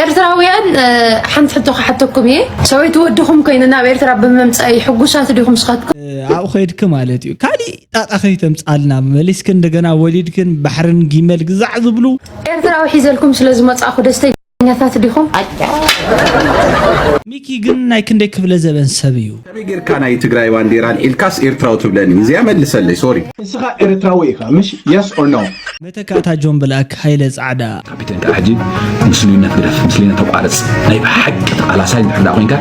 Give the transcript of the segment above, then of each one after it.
ኤርትራውያን፣ ሓንቲ ሕቶ ክሓተኩም እየ። ሰበይቲ ወድኹም ኮይኑ ናብ ኤርትራ ብምምጻእ ሕጉሳት ዲኹም ንስኻትኩም? ኣብኡ ከይድኪ ማለት እዩ። ካሊእ ጣጣ ከይተምጻልና መሊስክን እንደገና ወሊድክን ባሕርን ጊመል ግዛዕ ዝብሉ ኤርትራዊ ሒዘልኩም ስለ ዝመጻእኹ ደስተኛታት ዲኹም? ሚኪ ግን ናይ ክንደይ ክፍለ ዘበን ሰብ እዩ? ከመይ ጌርካ ናይ ትግራይ ባንዴራ ኣልዒልካስ ኤርትራዊ ትብለኒ? እዚኣ መልሰለይ፣ ሶሪ። ንስኻ ኤርትራዊ ኢኻ ምሽ? Yes or no? መተካእታ ጆን ብላክ፣ ሃይለ ጻዕዳ። ካፒቴን ከዓ ሕጂ ምስሉይነት ግደፍ፣ ምስሉይነት ተቋርጽ። ናይ ብሓቂ ተቓላሳይ እንድሕር ደኣ ኮይንካ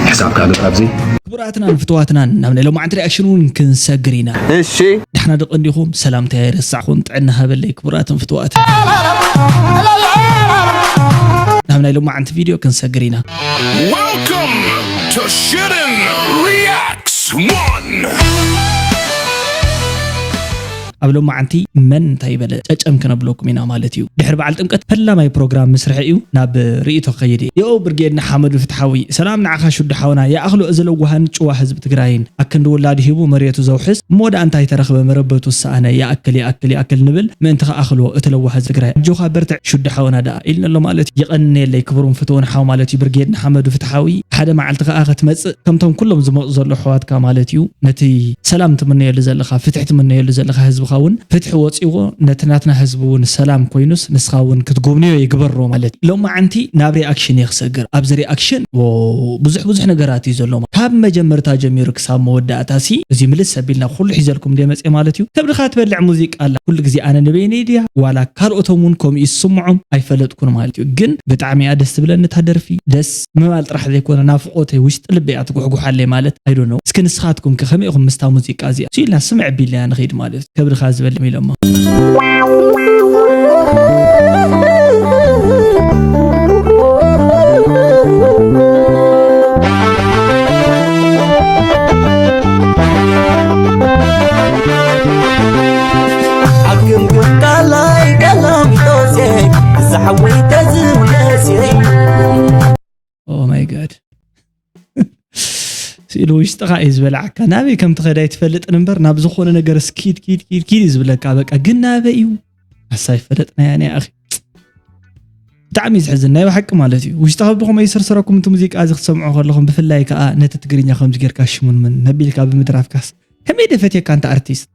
ሕሳብካ ግበር ኣብዚ። ክቡራትናን ፍትዋትናን ናብ ናይ ሎማዓንቲ ሪኣክሽን እውን ክንሰግር ኢና። እሺ። ዳሕና ደቂ እንዲኹም ሰላምታ ኣይረሳዕኹን፣ ጥዕና ሃበለይ ክቡራትን ፍትዋትን። ናብ ናይ ሎማዓንቲ ቪድዮ ክንሰግር ኢና። Welcome to Shitten Reacts one. ኣብ ሎማዓንቲ መን እንታይ በለ ጨጨም ክነብለኩም ኢና ማለት እዩ። ድሕሪ በዓል ጥምቀት ፈላማይ ፕሮግራም ምስርሒ እዩ። ናብ ርእይቶ ክኸይድ እየ። የኦ ብርጌድ ንሓመዱ ፍትሓዊ፣ ሰላም ንዓኻ ሹዱ ሓውና፣ ይኣኽሎ እዚ ለዋሃን ጭዋ ህዝቢ ትግራይን፣ ኣክንዲ ውላድ ሂቡ መሬቱ ዘውሕስ፣ እሞ ደኣ እንታይ ተረኽበ መረበቱ ዝሰኣነ፣ ይኣክል ይኣክል ይኣክል ንብል ምእንቲ ክኣኽሎ እቲ ለዋህ ህዝቢ ትግራይ። ኣጆኻ በርትዕ ሹዱ ሓውና ደኣ ኢልና ኣሎ ማለት እዩ። የቐንየለይ ክቡርን ፍትውን ሓው ማለት እዩ ብርጌድ ንሓመዱ ፍትሓዊ። ሓደ መዓልቲ ከኣ ክትመጽእ ከምቶም ኩሎም ዝመጹ ዘለዉ ኣሕዋትካ ማለት እዩ። ነቲ ሰላም ትምነየሉ ዘለኻ፣ ፍትሒ ትምነየሉ ዘለኻ ህዝብኻ እውን ፍትሒ ወጺዎ፣ ነቲ ናትና ህዝቢ እውን ሰላም ኮይኑስ ንስኻ እውን ክትጉብንዮ ይግበሮ ማለት እዩ። ሎማዓንቲ ናብ ሪኣክሽን እየ ክሰግር። ኣብዚ ሪኣክሽን፣ ዎ፣ ብዙሕ ብዙሕ ነገራት እዩ ዘሎ። ካብ መጀመርታ ጀሚሩ ክሳብ መወዳእታ ሲ፣ እዚ ምልስ ኣቢልና ኩሉ ሒዘልኩም እንደ መጽእ ማለት እዩ። ከብድኻ ትበልዕ ሙዚቃ ኣላ። ኩሉ ግዜ ኣነ ንበይነይ ድያ ዋላ ካልኦቶም እውን ከምኡ ይስምዖም ኣይፈለጥኩን ማለት እዩ። ግን ብጣዕሚ እያ ደስ ትብለኒ እታ ደርፊ። ደስ ምባል ጥራሕ ዘይኮነ ናፍቆተይ ውሽጢ ልበይ እያ ትጉሕጉሓለይ ማለት I don't know። እስኪ ንስኻትኩም ከ ከመይ ኢኹም ምስታ ሙዚቃ እዚኣ? እሱ ኢልና ስምዕ ቢልና ንኸይድ ማለት እዩ። ከብድኻ ዝበልዕ ኢሎማ። ኣብ ግምግም ቃላይ ቀላሚጦሴ፣ እዛ ሓወይ ተዝውለሴ። Oh my God። ስኢሉ ውሽጥኻ እዩ ዝበልዓካ። ናበይ ከም ትኸድ ኣይትፈልጥን እምበር፣ ናብ ዝኾነ ነገር ስኪድ ኪድ ኪድ ኪድ እዩ ዝብለካ። በቃ ግን ናበይ እዩ? ኣሳይ ፈለጥናያ ናይ ኣኺ። ብጣዕሚ እዩ ዘሕዝን፣ ናይ ብሓቂ ማለት እዩ። ውሽጥኻ ብኸመይ ይስርሰረኩም እቲ ሙዚቃ እዚ ክትሰምዖ ከለኹም፣ ብፍላይ ከኣ ነቲ ትግርኛ ከምዚ ጌርካ ሽሙንምን ነቢልካ ብምድራፍካስ፣ ከመይ ደፈትየካ ኣንታ ኣርቲስት?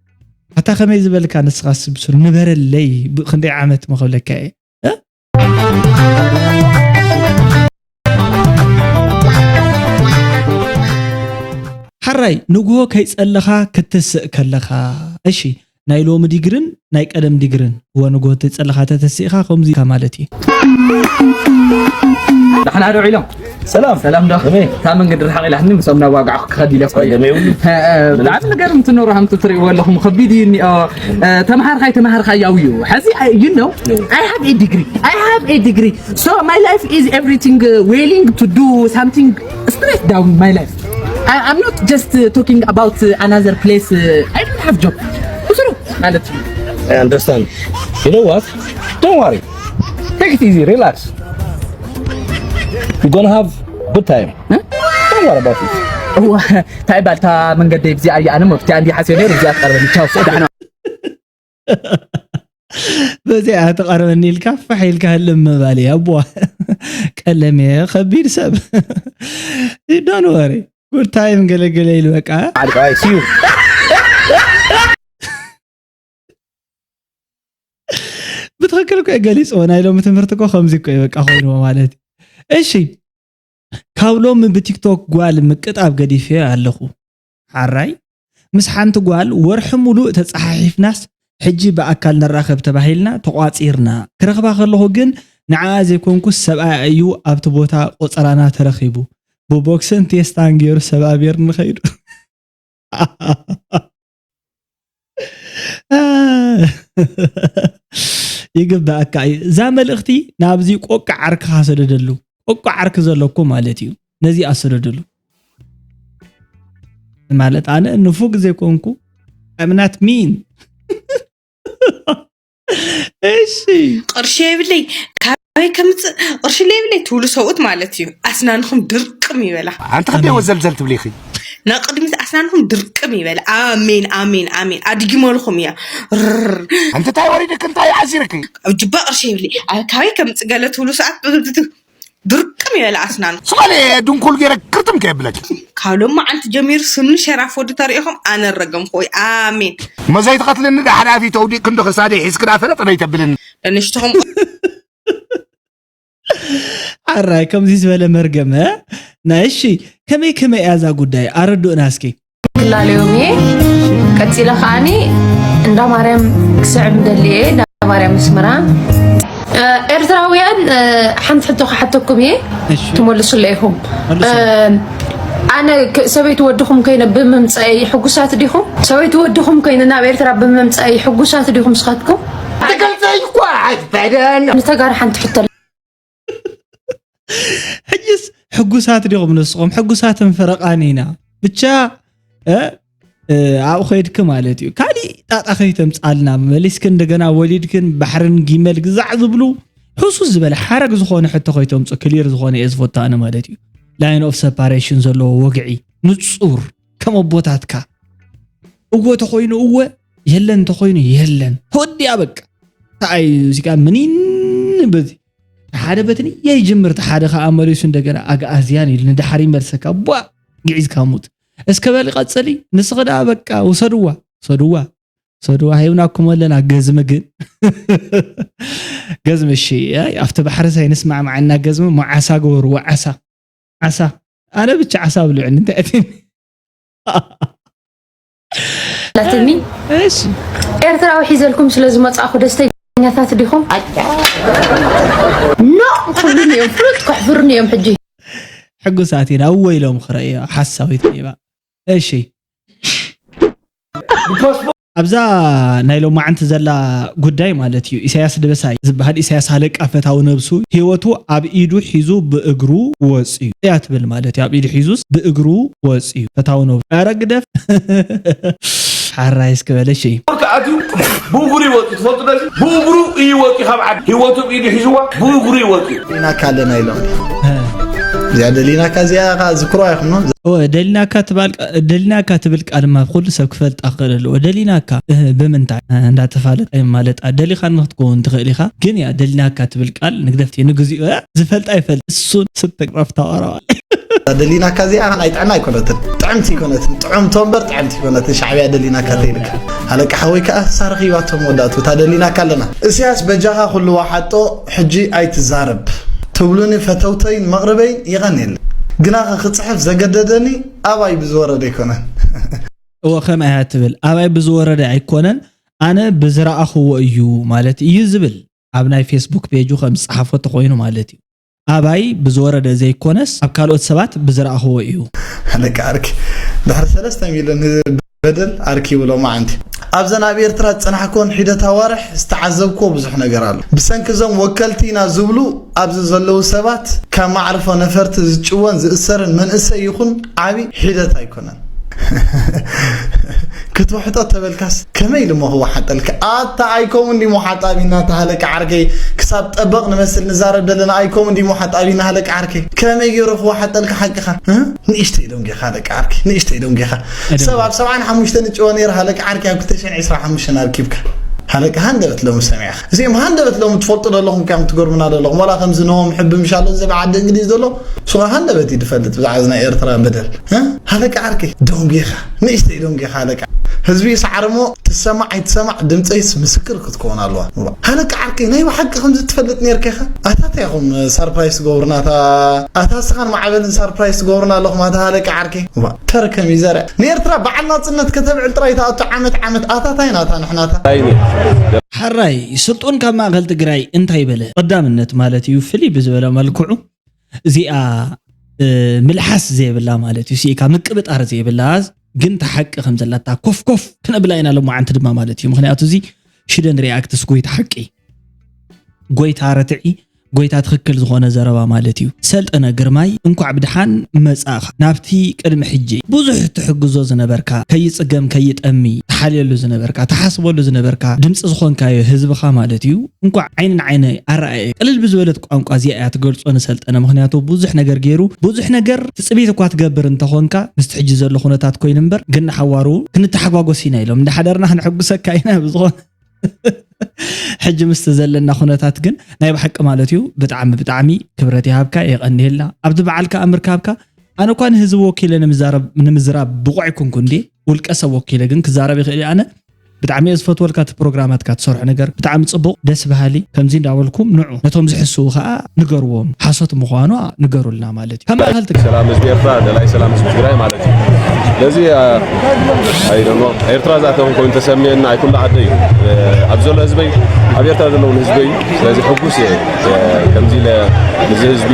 ኣታ ከመይ ዝበልካ ንስኻስ ብሱር ንበረለይ፣ ብ-፣ ክንደይ ዓመት መኸብለካ እየ? እ? ሓራይ ንግሆ ከይጸለኻ ክትስእ ከለኻ። እሺ፣ ናይ ሎሚ ዲግርን ናይ ቀደም ዲግርን። እወ፣ ንግሆ ከይጸለኻ ተተሲእኻ ከምዚ ኢኻ ማለት እዩ። ዳሕና ዶ ዒሎም? ሰላም። ሰላም ዶ? ከመይ? እታ መንገዲ ርሓቕ ኢላትኒ፣ ምስኦም እናዋጋዕኩ ክኸድ ኢለ እኮ እየ። ጸገም የብሉን። እ፣ እ፣ ብጣዕሚ ዝገርም ትኖሩ ሃምቱ ትርእይዎ ኣለኹም። ከቢድ እዩ እኒኦ። እ፣ ተምሃርካይ ተምሃርካይ ያው እዩ። ሕዚ፣ እ፣ you know, I have a degree. I have a degree. So my life is everything, uh, willing to do something straight down my life. I, I'm not just, uh, talking about, uh, another place. Uh, I don't have job. ብዙ ነው ማለት ነው። I understand. You know what? Don't worry. Take it easy, relax. You're gonna have good time. Huh? Don't worry about it. እዋ፣ ታይ ባልታ መንገደይ ብዚኣ እያ፣ ኣነ መፍትያ እንዲ ሓስዮ ነይሩ፣ ብዚኣ ትቐርበኒ። ቻው፣ ደሕና። በዚኣ ትቐርበኒ ኢልካ ፋሕ ኢልካ ህልም ምባል እዩ። ኣቦ ቀለሜ ከቢድ ሰብ። Don't worry. Good time ገለገለ ኢሉ በቃ። ዓልቃይ፣ see you. ብትኽክል እኮ እዩ ገሊፅዎ። ናይ ሎሚ ትምህርቲ እኮ ከምዚ እኮ እዩ በቃ ኮይንዎ ማለት እዩ። እሺ፣ ካብ ሎሚ ብቲክቶክ ጓል ምቅጣብ ገዲፈ ኣለኹ። ሓራይ፣ ምስ ሓንቲ ጓል ወርሒ ሙሉእ ተፀሓሒፍናስ ሕጂ ብኣካል ንራኸብ ተባሂልና ተቋፂርና። ክረኽባ ከለኹ ግን ንዓኣ ዘይኮንኩስ ሰብኣያ እዩ ኣብቲ ቦታ ቆፀራና ተረኺቡ። ብቦክስን ቴስታን ገይሩ ሰባቢርኒ ከይዱ። ይግባኣካ እዩ። እዛ መልእኽቲ ናብዚ ቆቃ ዓርክኻ ሰደደሉ። ቆቃ ዓርኪ ዘለኩም ማለት እዩ። ነዚ ኣሰደደሉ። ማለት ኣነ ንፉግ ዘይኮንኩ፣ I'm not mean። እሺ። ቅርሺ የብለይ፣ ካበይ ከምጽእ ቅርሺ ለይብለይ ትብሉ ሰብኡት ማለት እዩ። ኣስናንኹም ድርቅም ይበላ። ኣንቲ ከደይ ወዘልዘል ትብሊ ኢኺ? ንቕድሚት ኣስናንኹም ድርቅም ይበል። ኣሜን ኣሜን ኣሜን ኣሜን። ኣድጊመልኹም እያ። ርር። ኣንቲ እንታይ ወሪድክ እንታይ ዓሲርክ? ጅባ ቅርሺ ይብሊ። ኣብ ካበይ ከምፅእ ገለ ትብሉ ሰዓት ድርቅም ይበል ኣስናንኩም። ስቐለ ድንኩል ገይረ ክርትም ከየብለክ። ካብ ሎማዓንቲ ጀሚሩ ስኒ ሸራፍ ወዲ ተሪኢኹም ኣነ ረገምኩ ወይ ኣሜን። መዘይ ትኸትልኒ ዳሓዳፊ ተውዲቅ ክንዲ ክሳደይ ሒዝክ ዳ ፈለጥ ደይተብልኒ። ንሽትኹም ኣራይ ከምዚ ዝበለ መርገም እ? ናይ እሺ ከመይ ከመይ እያ እዛ ጉዳይ ኣረድኡና እስኪ። ክላለዮም እየ። ቀፂለ ከዓኒ እንዳ ማርያም ክስዕብ ምደሊ እየ። እንዳ ማርያም ምስመራ ኤርትራውያን ሓንቲ ሕቶ ክሓተኩም እየ። ትመልሱለ ኢኹም። ኣነ ሰበይቲ ወድኹም ኮይነ ብምምፀአይ ሕጉሳት ዲኹም? ሰበይቲ ወድኹም ኮይነ ናብ ኤርትራ ብምምፀአይ ሕጉሳት ዲኹም ስኻትኩም? ትገልፀይ እኳ ኣይትበደን። ንተጋር ሓንቲ ሕቶ ሕጅስ ሕጉሳት ዲኹም ንስኹም? ሕጉሳትን ፈረቓን ኢና። ብቻ ኣብኡ ከይድኪ ማለት እዩ። ካሊእ ጣጣ ከይተምፃልና መመሊስኪ እንደገና ወሊድክን ባሕርን ጊመል ግዛዕ ዝብሉ ሕሱስ ዝበለ ሓረግ ዝኾነ ሕቶ ከይተምፁ ክሊር ዝኾነ እየ ዝፈቱ ኣነ ማለት እዩ። ላይን ኦፍ ሰፓሬሽን ዘለዎ ወግዒ ንፁር ከም ኣቦታትካ እወ ተኾይኑ እወ የለን ተኾይኑ የለን ተወዲኣ በቃ። ተኣይ እዚጋ ምኒን በዚ ሓደ በትንየ ይጅምር፣ ሓደ ከዓ መሊሱ እንደገና ኣግኣዝያን ኢሉ ንድሓር ይመልሰካ። ቧ ግዒዝካ ሙት። እስከ በሊ ቀፅሊ፣ ንስኺ ደኣ በቃ ውሰድዋ፣ ውሰድዋ፣ ውሰድዋ፣ ሂብናኩም ኣለና። ገዝሚ ግን ገዝሚ እሺ፣ ኣይ፣ ኣብቲ ባሕሪ ሳይንስማዕማዕና ገዝሚ፣ ሞ ዓሳ ግበርዎ፣ ዓሳ፣ ዓሳ። ኣነ ብቻ ዓሳ ብልዕኒ፣ እንታይ ኣትኒ? ላትኒ እሺ። ኤርትራዊ ሒዘልኩም ስለ ዝመጻእኹ ደስተኛታት ዲኹም? ኖ ኩሉን እዮም ፍሉጥ ከሕፍሩኒ እዮም ሕጂ። ሕጉሳት ኢና እወ ኢሎም ክረእዮ ሓሳዊት ነይባ። እሺ። ኣብዛ ናይ ሎማዓንቲ ዘላ ጉዳይ ማለት እዩ። ኢሳያስ ደበሳይ ዝበሃል ኢሳያስ ሃለቃ ፈታዊ ነብሱ ህይወቱ ኣብ ኢዱ ሒዙ ብእግሩ ወፅዩ እያ ትብል ማለት እዩ። ኣብ ኢዱ ሒዙስ ብእግሩ ወፅዩ ፈታዊ ነብሱ። ኧረ ግደፍ ሓራይ እስኪ በለ እሺ። ተኣትዩ ብእግሩ ይወፅዩ ትፈልጡ ነዚ ብእግሩ እዩ ወፅዩ ካብ ዓዲ ህይወቱ ኣብ ኢዱ ሒዝዋ ብእግሩ ይወፅዩ። ኢና ካለና ኢሎም እዚኣ ደሊናካ እዚኣ ዝክሮ ኣይኹኖ እወ፣ ደሊናካ ትባል- ደሊናካ ትብል ቃል ማ ኩሉ ሰብ ክፈልጣ ክኽእል ኣለዎ። ደሊናካ እህ፣ ብምንታይ እንዳተፋለጠ የማለጣ ደሊኻ ንክትከውን ትኽእል ኢኻ። ግን ያ ደሊናካ ትብል ቃል ንግደፍቲ ንግዚኡ እያ ዝፈልጣ ይፈልጥ እሱን ስተቅረፍታ ቀረባ ደሊናካ እዚኣ ናይ ጥዕና ኣይኮነትን፣ ጥዕምቲ ኣይኮነትን፣ ጥዑምቶ እምበር ጥዕምቲ ኣይኮነትን። ሻዕብያ ደሊናካ ተይልካ ሃለቃ ሓወይ ከዓ ሳረኺባቶም ወዳእቱ እታ ደሊናካ ኣለና። እስያስ በጃኻ ኩሉ ዋሓጦ ሕጂ ኣይትዛረብ ትብሉኒ ፈተውተይን መቕርበይን ይቐንየለይ። ግናኸ ክፅሕፍ ዘገደደኒ ኣባይ ብዝወረደ ኣይኮነን። እወ ከምኣ እያ ትብል ኣባይ ብዝወረደ ኣይኮነን ኣነ ብዝረኣኽዎ እዩ ማለት እዩ ዝብል ኣብ ናይ ፌስቡክ ፔጁ ከም ዝፀሓፎ ተኾይኑ ማለት እዩ። ኣባይ ብዝወረደ ዘይኮነስ ኣብ ካልኦት ሰባት ብዝረኣኽዎ እዩ። ደቂ ዓርኪ ድሕሪ ሰለስተ ሚልዮን ህዝቢ በደል ኣርኪቡ ሎማዓንቲ ኣብዘን ኣብ ኤርትራ ዝጸናሕክወን ሒደት ኣዋርሕ ዝተዓዘብክዎ ብዙሕ ነገር ኣሎ። ብሰንኪ እዞም ወከልቲ ኢና ዝብሉ ኣብዚ ዘለዉ ሰባት ካብ ማዕርፎ ነፈርቲ ዝጭወን ዝእሰርን መንእሰይ ይኹን ዓቢ ሒደት ኣይኮነን። ክትውሕጦ ተበልካስ ከመይ ኢሉ እሞ ክወሓጠልካ? ኣታ ኣይከምኡ እንዲ ሞሓጣ ቢና ተሃለቂ ዓርከይ ክሳብ ጠበቕ ንመስል ንዛረብ ዘለና ኣይከምኡ እንዲ ሞሓጣ ቢና ሃለቂ ዓርከይ ከመይ ገይሩ ክወሓጠልካ ሓቅኻ? እ? ንእሽተይ ደንጊኻ ሃለቂ ዓርከይ ንእሽተይ ደንጊኻ ሰብ ኣብ ሰብዓን ሓሙሽተን እጭወ ነይሩ ሃለቂ ዓርከይ ኣብ ክልተ ሽሕን ዕስራን ሓሙሽተን ኣርኪብካ ሃለቂ ሃንደበት ሎሚ ሰሚዕኻ እዚኦም ሃንደበት ሎሚ ትፈልጡ ዘለኹም ከም ትገርሙና ዘለኹም ዋላ ከምዚ ነሆም ሕብምሻሎ እዚ ብዓዲ እንግሊዝ ዘሎ ሱራ ሃንደበት እዩ ዝፈልጥ ብዛዕባ እዚ ናይ ኤርትራ በደል እ? ሃለቂ ዓርከይ ደንጊኻ ንእሽተይ ደንጊኻ ሃለቂ ህዝቢ ይስዓር እሞ ትሰማዕ ኣይትሰማዕ ድምፀይስ ምስክር ክትከውን ኣለዋ። ሃለቂ ዓርከይ ናይ ብሓቂ ከምዚ ትፈልጥ ነርካ ኢኻ? ኣታ እንታይ ኢኹም ሳርፕራይዝ ትገብሩና? ኣታ ኣታ እስኻን ማዕበልን ሳርፕራይዝ ትገብሩና ኣለኹም ኣታ ሃለቂ ዓርከይ። እዋ ተርከም ይዘርዕ ንኤርትራ በዓል ናጽነት ከተብዕል ጥራይ ትኣቱ ዓመት ዓመት ኣታ ታይ ናታ ንሕናታ። ሓራይ ስልጡን ካብ ማእከል ትግራይ እንታይ በለ? ቀዳምነት ማለት እዩ ፍልይ ብዝበለ መልክዑ እዚኣ ምልሓስ ዘይብላ ማለት እዩ ስኢካ ምቅብጣር ዘይብላ ግን ተሓቂ ከም ዘላታ ኮፍ ኮፍ ክነብላ ኢና ሎማዓንቲ ድማ ማለት እዩ ምክንያቱ እዚ ሽደን ሪኣክትስ ጎይታ ሓቂ ጎይታ ረትዒ ጎይታ ትኽክል ዝኾነ ዘረባ ማለት እዩ። ሰልጠነ ግርማይ እንኳዕ ብድሓን መጻእኻ ናብቲ ቅድሚ ሕጂ ብዙሕ ትሕግዞ ዝነበርካ ከይጽገም ከይጠሚ ትሓልየሉ ዝነበርካ ትሓስበሉ ዝነበርካ ድምፂ ዝኾንካዮ ህዝብኻ ማለት እዩ። እንኳዕ ዓይኒ ንዓይኒ ኣረኣየ ቅልል ብዝበለት ቋንቋ እዚኣ እያ ትገልጾ ንሰልጠነ። ምኽንያቱ ብዙሕ ነገር ገይሩ ብዙሕ ነገር ትጽቢት እኳ ትገብር እንተኾንካ ምስቲ ሕጂ ዘሎ ኩነታት ኮይኑ እምበር ግን ንሓዋሩ ክንተሓጓጎስ ኢና ኢሎም እንዳሓደርና ክንሕጉሰካ ኢና ብዝኾነ ሕጂ ምስቲ ዘለና ኩነታት ግን ናይ ብሓቂ ማለት እዩ ብጣዕሚ ብጣዕሚ ክብረት ይሃብካ የቐንየልና ኣብቲ በዓልካ ኣብ ምርካብካ። ኣነ እኳ ንህዝቢ ወኪለ ንምዛረብ ንምዝራብ ብቑዕ ኣይኮንኩ እንዴ ውልቀ ሰብ ወኪለ ግን ክዛረብ ይኽእል እየ። ኣነ ብጣዕሚ እየ ዝፈትወልካ እቲ ፕሮግራማትካ ትሰርሖ ነገር ብጣዕሚ ፅቡቕ ደስ በሃሊ። ከምዚ እንዳበልኩም ንዑ ነቶም ዝሕስዉ ከዓ ንገርዎም ሓሶት ምዃኑ ንገሩልና ማለት እዩ። ካብ ማእኸል ትግራይ ሰላም ህዝቢ ኤርትራ፣ ደላይ ሰላም ህዝቢ ትግራይ ማለት እዩ። ስለዚ ኣይ ዶንት ኖ ኤርትራ ዝኣተወን ኮይኑ ተሰሚየና ኣይኩሉ ዓደ እዩ ኣብ ዘሎ ህዝበይ ኣብ ኤርትራ ዘለውን ህዝበይ። ስለዚ ሕጉስ እየ ከምዚ ኢለ እዚ ህዝቢ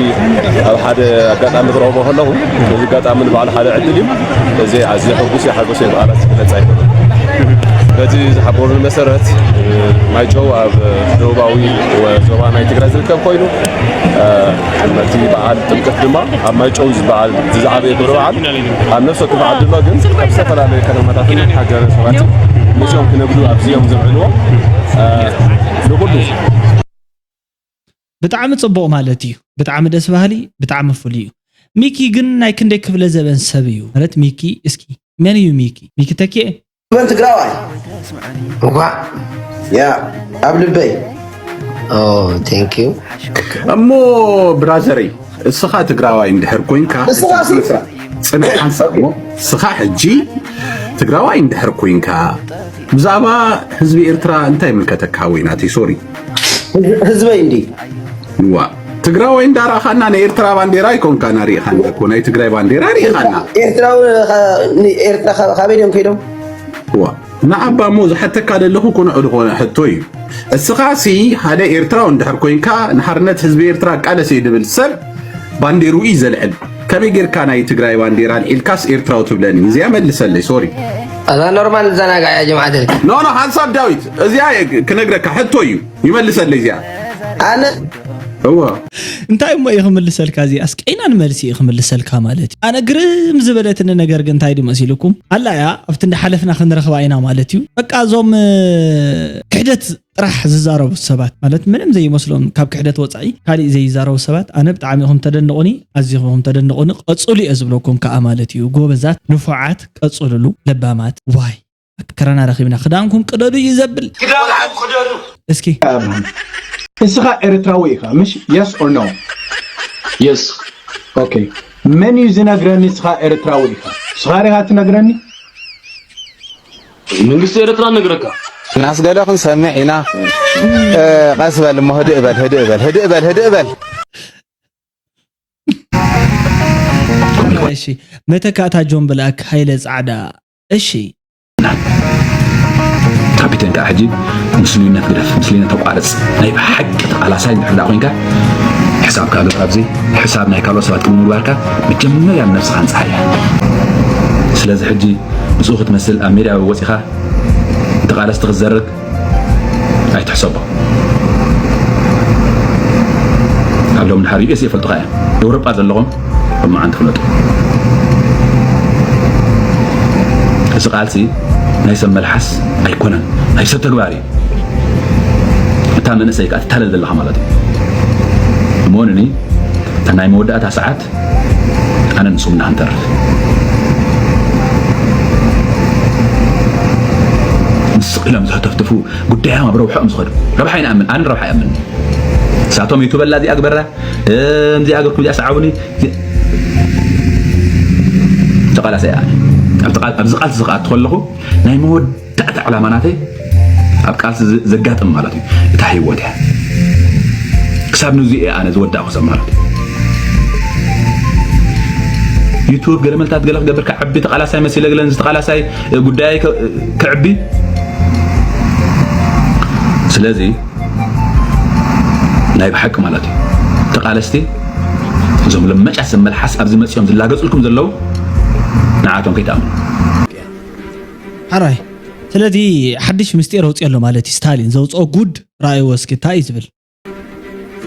ኣብ ሓደ ኣጋጣሚ ክረኽቦ ከለኹ እዚ ኣጋጣሚ ንባዕሉ ሓደ ዕድል እዩ። እዚ ኣዝየ ሕጉስ እየ ሓጎሰይ ብቓላት ዝግለጽ ኣይኮነን። በዚ ዝሓበሩኒ መሰረት ማይጨው ኣብ ደቡባዊ ዞባ ናይ ትግራይ ዝርከብ ኮይኑ እቲ በዓል ጥምቀት ድማ ኣብ ማይጨው ዝበዓል ዝዓበየ ክብረ በዓል ኣብ ነፍሲ ወከፍ ዓዲ ኣሎ፣ ግን ኣብ ዝተፈላለዩ ከተማታትን ሃገረ ሰባት መፅኦም ክነግዱ ኣብዚ እዮም ዘብዕልዎ። ንኩሉ ብጣዕሚ ፅቡቕ ማለት እዩ። ብጣዕሚ ደስ ባህሊ፣ ብጣዕሚ ፍሉይ እዩ። ሚኪ ግን ናይ ክንደይ ክፍለ ዘበን ሰብ እዩ ማለት ሚኪ? እስኪ መን እዩ ሚኪ? ሚኪ ተኪኤ በን ትግራዋይ እንኳዕ ያ ኣብ ልበይ። ቴንክ ዩ። እሞ ብራዘረይ እስኻ ትግራዋይ እንድሕር ኮይንካ እስኻ ሲ- ጽንሕ ሓንሳብ እሞ እስኻ ሕጂ ትግራዋይ እንድሕር ኮይንካ ብዛዕባ ህዝቢ ኤርትራ እንታይ ይምልከተካ? ወይ ናተይ ሶሪ ህዝበይ እንዲ ዋ ትግራዋይ እንዳረኣኻና ናይ ኤርትራ ባንዴራ ኣይኮንካና ሪኢኻና እኮ ናይ ትግራይ ባንዴራ ሪኢኻና ኤርትራዊ ኤርትራ ካበይ ድዮም ከይዶም ዋ ንዓባ እሞ ዝሓተካ ዘለኹ ቅኑዕ ዝኾነ ሕቶ እዩ። እስኻ ሲ ሓደ ኤርትራዊ እንድሕር ኮይንካ ንሓርነት ህዝቢ ኤርትራ እቃለስ እየ ድብል ሰብ ባንዴርኡ እዩ ዘልዕል። ከመይ ጌርካ ናይ ትግራይ ባንዴራ ኣልዒልካስ ኤርትራዊ ትብለኒ? እዚኣ መልሰለይ ሶሪ። እዛ ኖርማል ንዘናጋዕ እያ ጀምዓት። ኖ ኖ ሓንሳብ ዳዊት እዚኣ እየ ክነግረካ ሕቶ እዩ ይመልሰለይ እዚኣ። ኣነ እወ እንታይ እሞ እዩ ክምልሰልካ እዚ ኣስቀይናን መልሲ እዩ ክምልሰልካ ማለት እዩ ኣነ ግርም ዝበለትኒ ነገር ግን እንታይ ድዩ መሲልኩም ኣላ እያ ኣብቲ እንዳሓለፍና ክንረኽባ ኢና ማለት እዩ በቃ እዞም ክሕደት ጥራሕ ዝዛረቡ ሰባት ማለት ምንም ዘይመስሎም ካብ ክሕደት ወፃኢ ካሊእ ዘይዛረቡ ሰባት ኣነ ብጣዕሚ ኢኹም ተደንቑኒ ኣዚኹም ተደንቑኒ ቀፅሉ እየ ዝብለኩም ከዓ ማለት እዩ ጎበዛት ንፉዓት ቀፅሉሉ ለባማት ዋይ ኣከራና ረኺብና ክዳንኩም ቅደዱ እዩ ዘብል እስኪ እስኻ ኤርትራዊ ኢኻ ምሽ yes or no yes okay መን እዩ ዝነግረኒ እስኻ ኤርትራዊ ኢኻ እስኻ ሪኻ ትነግረኒ መንግስቲ ኤርትራ ነግረካ ናስ ገለ ክንሰምዕ ኢና ቀስ በል እሞ ህድእ በል ህድእ በል ህድእ በል ህድእ በል እሺ መተካእታ ጆን ብላክ ሃይለ ጻዕዳ እሺ ካፒቴን ከዓ ሕጂ ምስሉይነት ግደፍ ምስሉይነት ተቋርፅ ናይ ብሓቂ ተቓላሳይ እንድሕር ደኣ ኮይንካ ሕሳብካ ግበር ኣብዚ ሕሳብ ናይ ካልኦት ሰባት ቅድሚ ምግባርካ መጀመርያ ንነብስኻ ኣንፅሓያ ስለዚ ሕጂ ምስኡ ክትመስል ኣብ ሜድያ ወፂኻ ንተቓለስቲ ክትዘርግ ኣይትሕሰቦ ካብ ሎም ድሓር ዩኤስኤ ይፈልጡኻ እዮም ኤውሮጳ ዘለኹም እማዓንቲ ፍለጡ እዚ ቃልሲ ናይ ሰብ መልሓስ ኣይኮነን ናይ ሰብ ተግባር እዩ እታ መንእሰይ ከዓ ትታለል ዘለኻ ማለት እዩ እሞንኒ እታ ናይ መወዳእታ ሰዓት ኣነ ንስኹም ኢና ክንተርፍ ንስቕ ኢሎም ዝህተፍትፉ ጉዳዮም ኣብ ረብሖኦም ዝኸዱ ረብሓ ይንኣምን ኣነ ረብሓ ይኣምን ንሳቶም ይቱበላ እዚኣ ግበራ እዚኣ ገብርኩም እዚኣ ሰዓቡኒ ተቓላሳይ ኣነ ኣብዚ ቃልሲ ዝኸኣት ከለኹ ናይ መወዳእታ ዕላማ ናተይ ኣብ ቃልሲ ዘጋጥም ማለት እዩ እታ ህይወት እያ ክሳብ ንዚ እየ ኣነ ዝወዳእኩ ሰብ ማለት እዩ ዩቱብ ገለመልታት ገለ ክገብር ከዕቢ ተቓላሳይ መሲለ ገለ ንዚ ተቓላሳይ ጉዳይ ከዕቢ ስለዚ ናይ ብሓቂ ማለት እዩ ተቓለስቲ እዞም ለመጫት ሰብ መልሓስ ኣብዚ መፂኦም ዝላገፅልኩም ዘለዉ ንዓቶም ከይትኣምኑ ሓራይ ስለዚ ሓድሽ ምስጢር ኣውፅኦ ኣሎ ማለት እዩ ስታሊን ዘውፅኦ ጉድ ረኣይዎ እስኪ እንታይ እዩ ዝብል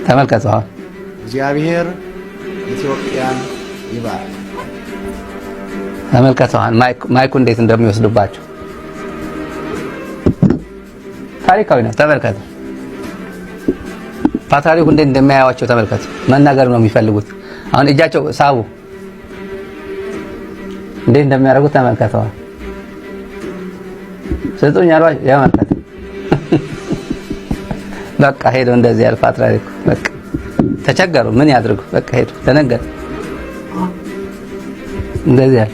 ተመልከቱ። እግዚአብሔር ኢትዮጵያን ይባርክ። ተመልከቱ። ማይኩ እንዴት እንደሚወስዱባቸው ታሪካዊ ነው። ተመልከቱ። ፓትርያርኩ እንዴት እንደሚያዩዋቸው ተመልከቱ። መናገር ነው የሚፈልጉት። አሁን እጃቸው ሳቡ እንዴት እንደሚያደርጉት ተመልከተዋል። ስጡኝ ያሏቸው ተመልከቱ። በቃ ሄዶ እንደዚህ ያለ ፓትርያርኩ በቃ ተቸገሩ። ምን ያድርጉ? በቃ ሄዱ። ደነገጡ። እንደዚህ ያለ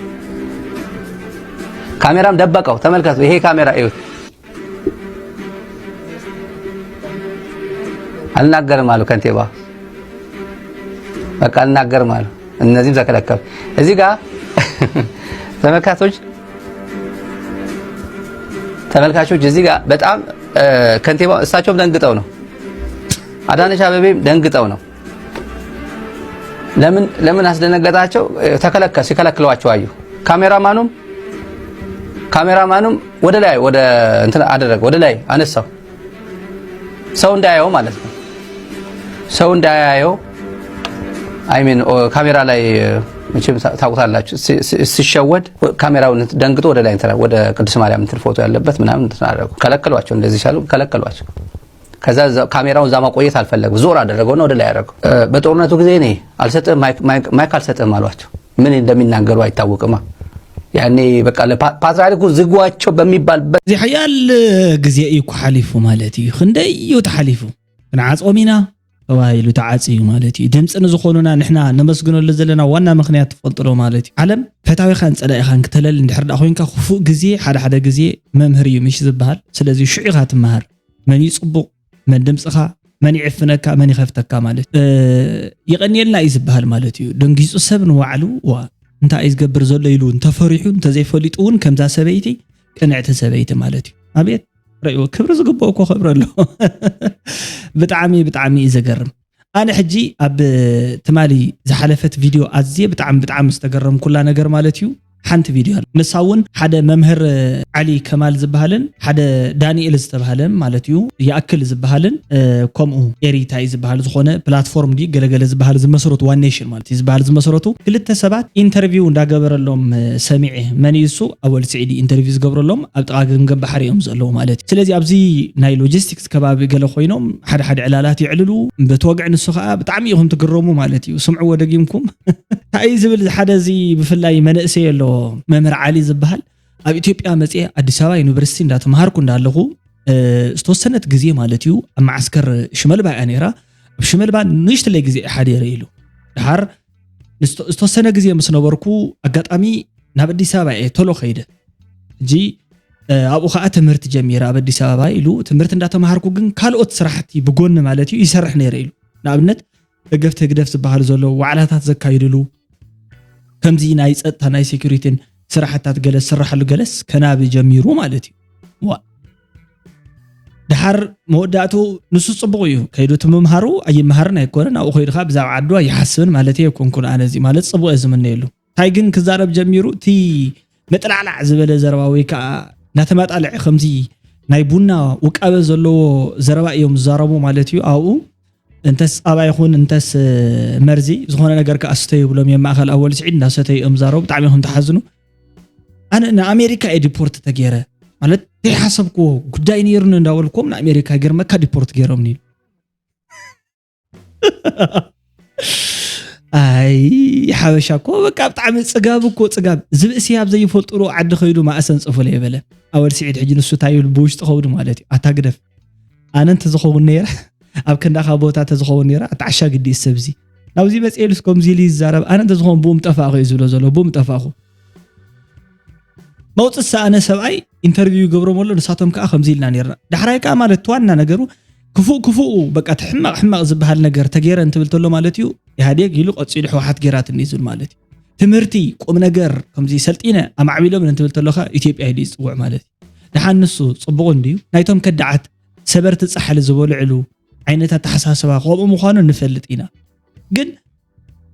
ካሜራም ደበቀው። ተመልከቱ። ይሄ ካሜራ እዩት። አልናገርም አሉ ከንቲባ። በቃ አልናገርም አሉ። እነዚህም ተከለከሉ። እዚህ ጋር ተመልካቾች ተመልካቾች እዚህ ጋር በጣም ከንቲባ እሳቸውም ደንግጠው ነው። አዳነች አበቤም ደንግጠው ነው። ለምን ለምን አስደነገጣቸው? ተከለከ ሲከለክሏቸው አዩ። ካሜራማኑም ካሜራማኑም ወደ ላይ ወደ እንትን አደረገ ወደ ላይ አነሳው ሰው እንዳያየው ማለት ነው። ሰው እንዳያየው I mean ካሜራ ላይ መቼም ታውቁታላችሁ። ሲሸወድ ካሜራውን ደንግጦ ወደ ላይ እንትን ወደ ቅድስት ማርያም እንትን ፎቶ ያለበት ምናምን እንትን አደረጉ። ከለከሏቸው። እንደዚህ ሲያሉ ከለከሏቸው። ከዛ ካሜራውን እዛ ማቆየት አልፈለግም። ዞር አደረገውና ወደ ላይ አደረገው። በጦርነቱ ጊዜ እኔ አልሰጥም ማይክ አልሰጥም አሏቸው። ምን እንደሚናገሩ አይታወቅማ። ያኔ በቃ ለፓትርያርኩ ዝጓቸው በሚባልበት እዚ ሓያል ግዜ እዩ እኮ ሓሊፉ ማለት እዩ። ክንደይ እዩ ተሓሊፉ። ክንዓጾም ኢና ተባሂሉ ተዓጽዩ ማለት እዩ። ድምፂ ንዝኾኑና ንሕና ነመስግነሉ ዘለና ዋና ምኽንያት ትፈልጥሎ ማለት እዩ። ዓለም ፈታዊኻን ፀላኢኻን ክተለል እንድሕር ዳ ኮይንካ ክፉእ ግዜ ሓደ ሓደ ግዜ መምህር እዩ ምሽ ዝበሃል። ስለዚ ሽዑ ኢኻ ትመሃር መን እዩ ፅቡቕ መን ድምፅኻ መን ይዕፍነካ መን ይኸፍተካ ማለት ይቐንየልና እዩ ዝበሃል ማለት እዩ። ደንጊፁ ሰብ ንባዕሉ ዋ እንታይ እዩ ዝገብር ዘሎ ኢሉ እንተፈሪሑ እንተዘይፈሊጡ እውን ከምዛ ሰበይቲ ቅንዕቲ ሰበይቲ ማለት እዩ። ኣቤት ረእዎ ክብሪ ዝግብኦ እኮ ክብሪ ኣሎ። ብጣዕሚ ብጣዕሚ እዩ ዘገርም። ኣነ ሕጂ ኣብ ትማሊ ዝሓለፈት ቪድዮ ኣዝየ ብጣዕሚ ብጣዕሚ ዝተገረምኩላ ነገር ማለት እዩ ሓንቲ ቪድዮ ኣላ። ንሳ እውን ሓደ መምህር ዓሊ ከማል ዝበሃልን ሓደ ዳንኤል ዝተባሃለ ማለት እዩ ይኣክል ዝበሃልን ከምኡ ኤሪታይ ዝበሃል ዝኾነ ፕላትፎርም ድዩ ገለገለ ዝበሃል ዝመሰረቱ ዋን ኔሽን ማለት እዩ ዝበሃል ዝመሰረቱ ክልተ ሰባት ኢንተርቪው እንዳገበረሎም ሰሚዐ። መን እዩ እሱ? ኣወል ስዒድ ኢንተርቪው ዝገብረሎም ኣብ ጥቓ ገምገም ባሕሪ እዮም ዘለዉ ማለት እዩ። ስለዚ ኣብዚ ናይ ሎጂስቲክስ ከባቢ ገለ ኮይኖም ሓደ ሓደ ዕላላት የዕልሉ በቲ ወግዒ ንሱ ከዓ ብጣዕሚ ኢኹም ትግረሙ ማለት እዩ። ስምዕዎ ደጊምኩም እንታይ እዩ ዝብል ሓደ እዚ ብፍላይ መንእሰይ ኣሎ መምህር ዓሊ ዝበሃል ኣብ ኢትዮጵያ መፅየ ኣዲስ ኣበባ ዩኒቨርሲቲ እንዳተምሃርኩ እንዳለኹ ዝተወሰነት ግዜ ማለት እዩ ኣብ መዓስከር ሽመልባ እያ ነይራ። ኣብ ሽመልባ ንእሽትለይ ግዜ እየ ሓዲረ ኢሉ ድሓር ዝተወሰነ ግዜ ምስ ነበርኩ ኣጋጣሚ ናብ ኣዲስ ኣበባ እየ ቶሎ ከይደ። ሕጂ ኣብኡ ከዓ ትምህርቲ ጀሚረ ኣብ ኣዲስ ኣበባ ኢሉ ትምህርቲ እንዳተምሃርኩ ግን ካልኦት ስራሕቲ ብጎኒ ማለት እዩ ይሰርሕ ነይረ ኢሉ። ንኣብነት ደገፍቲ ህግደፍ ዝበሃሉ ዘለዉ ዋዕላታት ዘካይድሉ ከምዚ ናይ ፀጥታ ናይ ሴኩሪቲን ስራሕታት ገለ ዝስራሓሉ ገለስ ከናቢ ጀሚሩ ማለት እዩ። ዋ ድሓር መወዳእቱ ንሱ ፅቡቕ እዩ ከይዱ እቲ ምምሃሩ ኣይምሃርን ኣይኮነን ኣብኡ ከይዱ ከዓ ብዛዕባ ዓዱ ኣይሓስብን ማለት እየ ኮንኩን ኣነ እዚ ማለት ፅቡቕ እየ ዝምነየሉ እንታይ ግን ክዛረብ ጀሚሩ እቲ መጥላዕላዕ ዝበለ ዘረባ ወይ ከዓ እናተማጣልዐ ከምዚ ናይ ቡና ውቃበ ዘለዎ ዘረባ እዮም ዝዛረቡ ማለት እዩ ኣብኡ እንተስ ፃባ ይኹን እንተስ መርዚ ዝኾነ ነገር ከዓ ስተዩ ብሎም እዮም ማእኸል ኣወል ስዒድ እንዳሰተዩ እዮም ዛረቡ ብጣዕሚ ኢኹም ትሓዝኑ ኣነ ንኣሜሪካ እየ ዲፖርት ተገይረ ማለት ዘይሓሰብክዎ ጉዳይ ነይሩኒ እንዳበልኩም ንኣሜሪካ ገርመካ ዲፖርት ገይሮምኒ ኣይ ሓበሻ እኮ በቃ ብጣዕሚ ፅጋብ እኮ ፅጋብ ዝብእሲ ኣብ ዘይፈልጥሉ ዓዲ ከይዱ ማእሰን ፅፉለ ይበለ ኣወል ስዒድ ሕጂ ንሱ እንታይ ይብል ብውሽጢ ከውዲ ማለት እዩ ኣታ ግደፍ ኣነ እንተዝኸውን ነይረ ኣብ ክንዳኻ ቦታ ተዝኸውን ነይረ ኣታ ዓሻ ግዲ ሰብዚ ናብዚ መፅኤሉስ ከምዚ ኢሉ ይዛረብ ኣነ እንተዝኸውን ብኡ ምጠፋእኹ እዩ ዝብሎ ዘሎ ብኡ ምጠፋእኹ መውፅእ ዝሰኣነ ሰብኣይ ኢንተርቪው ይገብሮም ኣሎ ንሳቶም ከዓ ከምዚ ኢልና ነርና ዳሕራይ ከዓ ማለት ዋና ነገሩ ክፉእ ክፉኡ በቃ እቲ ሕማቕ ሕማቕ ዝበሃል ነገር ተገይረ እንትብል ተሎ ማለት እዩ ኢህኣዴግ ኢሉ ቀፂሉ ሕወሓት ገይራትኒ ዝብል ማለት እዩ ትምህርቲ ቁም ነገር ከምዚ ሰልጢነ ኣማዕቢሎም እንትብል ተሎ ከዓ ኢትዮጵያ ኢሉ ይፅውዕ ማለት እዩ ደሓን ንሱ ፅቡቕ እንድዩ ናይቶም ከዳዓት ሰበርቲ ፃሕሊ ዝበልዕሉ ዓይነት ኣተሓሳስባ ከምኡ ምዃኑ ንፈልጥ ኢና ግን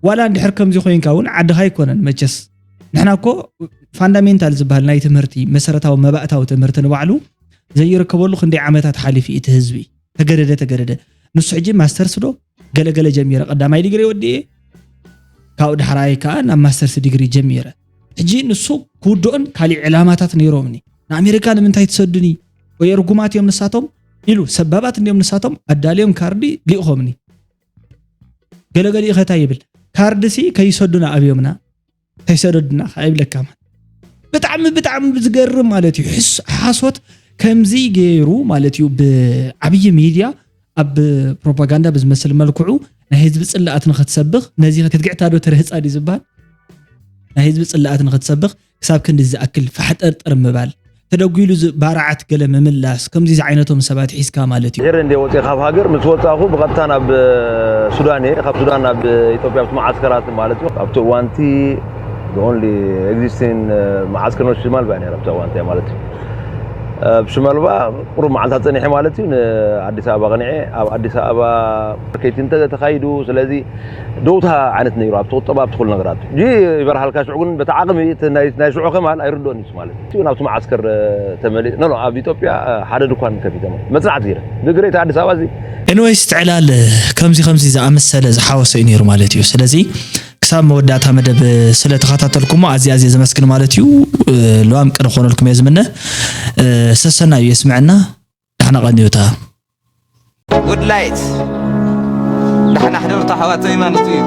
ዋላ እንድሕር ከምዚ ኮይንካ እውን ዓድኻ ኣይኮነን መቸስ ንሕና እኮ ፋንዳሜንታል ዝበሃል ናይ ትምህርቲ መሰረታዊ መባእታዊ ትምህርቲ ንባዕሉ ዘይርከበሉ ክንደይ ዓመታት ሓሊፉ እቲ ህዝቢ ተገደደ ተገደደ ንሱ ሕጂ ማስተርስ ዶ ገለገለ ጀሚረ። ቀዳማይ ዲግሪ ወዲኤ፣ ካብኡ ዳሕራይ ከዓ ናብ ማስተርስ ዲግሪ ጀሚረ። ሕጂ ንሱ ክውድኦን ካሊእ ዕላማታት ነይሮምኒ። ንኣሜሪካ ንምንታይ ትሰዱኒ? ወይ ርጉማት እዮም ንሳቶም ኢሉ፣ ሰባባት እንዲኦም ንሳቶም ኣዳልዮም ካርዲ ሊእኾምኒ። ገለገሊኡ ከ እንታይ ይብል? ካርድሲ ከይሰዱና ኣብዮምና፣ ከይሰደዱና ከ ይብለካ ማለት። ብጣዕሚ ብጣዕሚ ዝገርም ማለት እዩ። ሕስ- ሓሶት ከምዚ ገይሩ ማለት እዩ፣ ብዓብዪ ሚድያ ኣብ ፕሮፓጋንዳ ብዝመስል መልክዑ ናይ ህዝቢ ፅላኣት ንክትሰብኽ፣ ነዚ ክትግዕታ ዶ ተረህፃ ድዩ ዝበሃል? ናይ ህዝቢ ፅላኣት ንክትሰብኽ ክሳብ ክንዲ ዝኣክል ፋሕጠርጠር ምባል፣ ተደጒሉ ዝ- ባርዓት ገለ ምምላስ፣ ከምዚ ዝዓይነቶም ሰባት ሒዝካ ማለት እዩ። ድሕሪ እንደ ወፂእ ካብ ሃገር ምስ ወፃኹ ብቐጥታ ናብ ሱዳን እየ። ካብ ሱዳን ናብ ኢትዮጵያ ኣብቲ መዓስከራት ማለት እዩ። ኣብቲ እዋንቲ the only existing መዓስከር ነው ሽማል ባይ ነይረ ኣብቲ እዋንቲ ማለት እዩ። ኣብ ሽመልባ ቁሩብ መዓልታት ፀኒሐ ማለት እዩ። ንኣዲስ ኣበባ ቀኒዐ። ኣብ ኣዲስ ኣበባ ማርኬቲንግ ተካይዱ። ስለዚ ደውታ ዓይነት ነይሩ ኣብቲ ቁጠባ ኣብቲ ኩሉ ነገራት። ጂ ይበርሃልካ ሽዑ ግን በቲ ዓቕሚ እቲ ናይ ናይ ሽዑ ከማን ኣይርድኦን እዩ ማለት እዩ። ናብቲ መዓስከር ተመሊ ኖ ኖ ኣብ ኢትዮጵያ ሓደ ድኳን ከፊተ ማለት መጽናዕቲ ገይረ ብግሬት ኣዲስ ኣበባ እዚ ኤንወይስ ትዕላል ከምዚ ከምዚ ዝኣመሰለ ዝሓወሰ እዩ ነይሩ ማለት እዩ። ስለዚ ክሳብ መወዳእታ መደብ ስለተኸታተልኩሞ ኣዝየ ኣዝየ ዘመስግን ማለት እዩ። ልዋም ቅን ክኾነልኩም እየ ዝምነ። ሰሰና እዩ የስምዐና። ዳሕና ቀንዩታ። ጉድ ላይት ዳሕና ሕደርታ ኣሕዋተይ ማለት እዩ።